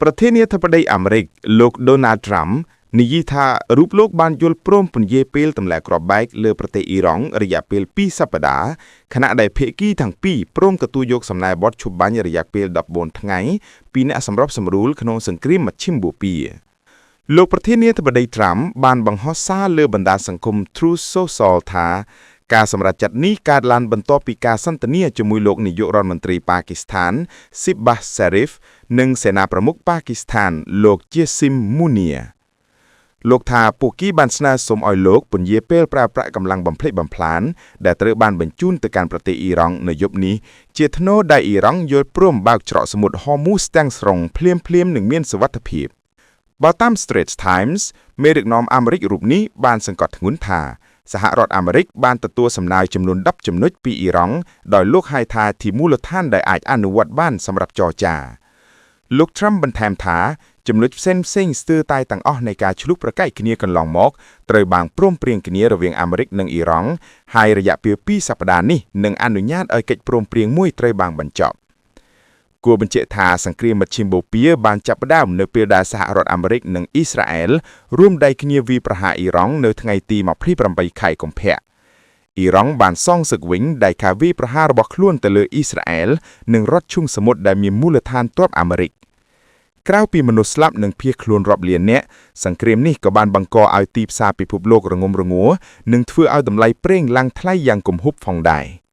ប្រធានាធិបតីអាមេរិកលោក Donald Trump និយាយថារូបលោកបានយល់ព្រមពន្យាពេលទម្លាក់គ្រាប់បែកលើប្រទេសអ៊ីរ៉ង់រយៈពេល2សប្តាហ៍ខណៈដែលភាគីទាំងពីរព្រមទទួលយកសំណើបទឈប់បាញ់រយៈពេល14ថ្ងៃពីអ្នកសម្របសម្រួលក្នុងសង្គ្រាមមជ្ឈិមបូព៌ាលោកប្រធានាធិបតី Trump បានបង្ហោះសារលើបណ្ដាញសង្គម Truth Social ថាការសម្រេចចិត្តនេះកើតឡើងបន្ទាប់ពីការសន្ទនាជាមួយលោកនាយករដ្ឋមន្ត្រីប៉ាគីស្ថាន Shehbaz Sharif និងសេនាប្រមុខប៉ាគីស្ថានលោក Asim Munir លោកថាពួកគេបានស្នើសុំឲ្យលោកពន្យាពេលប្រើប្រាស់កម្លាំងបំផ្លិចបំផ្លាញដែលត្រូវបានបញ្ជូនទៅកាន់ប្រទេសអ៊ីរ៉ង់នៅយប់នេះជាថ្នូរដែលអ៊ីរ៉ង់យល់ព្រមបើកច្រកសមុទ្រហូមូសទាំងស្រុងភ្លាមៗនិងមានសុវត្ថិភាពបើតាម Straits Times មេដឹកនាំអាមេរិករូបនេះបានសង្កត់ធ្ងន់ថាសហរដ្ឋអាមេរិកបានទទួលសំណើចំនួន10ចំណុចពីអ៊ីរ៉ង់ដោយលោកហៅថាជាមូលដ្ឋានដែលអាចអនុវត្តបានសម្រាប់ចរចាលោក Trump បន្ថែមថាចំណុចផ្សេងផ្សេងស្ទើរតែទាំងអស់នៃការឈ្លោះប្រកែកគ្នាកន្លងមកត្រូវបានព្រមព្រៀងគ្នារវាងអាមេរិកនិងអ៊ីរ៉ង់ហើយរយៈពេល2សប្តាហ៍នេះនឹងអនុញ្ញាតឲ្យកិច្ចព្រមព្រៀងមួយត្រូវបានបញ្ចប់គួរបញ្ជាក់ថាសង្គ្រាមមជ្ឈិមបូព៌ាបានចាប់ផ្ដើមនៅពេលដែលសហរដ្ឋអាមេរិកនិងអ៊ីស្រាអែលរួមដៃគ្នាវាយប្រហារអ៊ីរ៉ង់នៅថ្ងៃទី28ខែកុម្ភៈអ៊ីរ៉ង់បានសងសឹកវិញដោយការវាយប្រហាររបស់ខ្លួនទៅលើអ៊ីស្រាអែលនិងរដ្ឋឈូងសមុទ្រដែលមានមូលដ្ឋានទ័ពអាមេរិកក្រៅពីមនុស្សស្លាប់និងភៀសខ្លួនរាប់លាននាក់សង្គ្រាមនេះក៏បានបង្កឲ្យទីផ្សារពិភពលោករងំរងួរនិងធ្វើឲ្យតម្លៃប្រេងឡើងថ្លៃយ៉ាងគំហុកផងដែរ។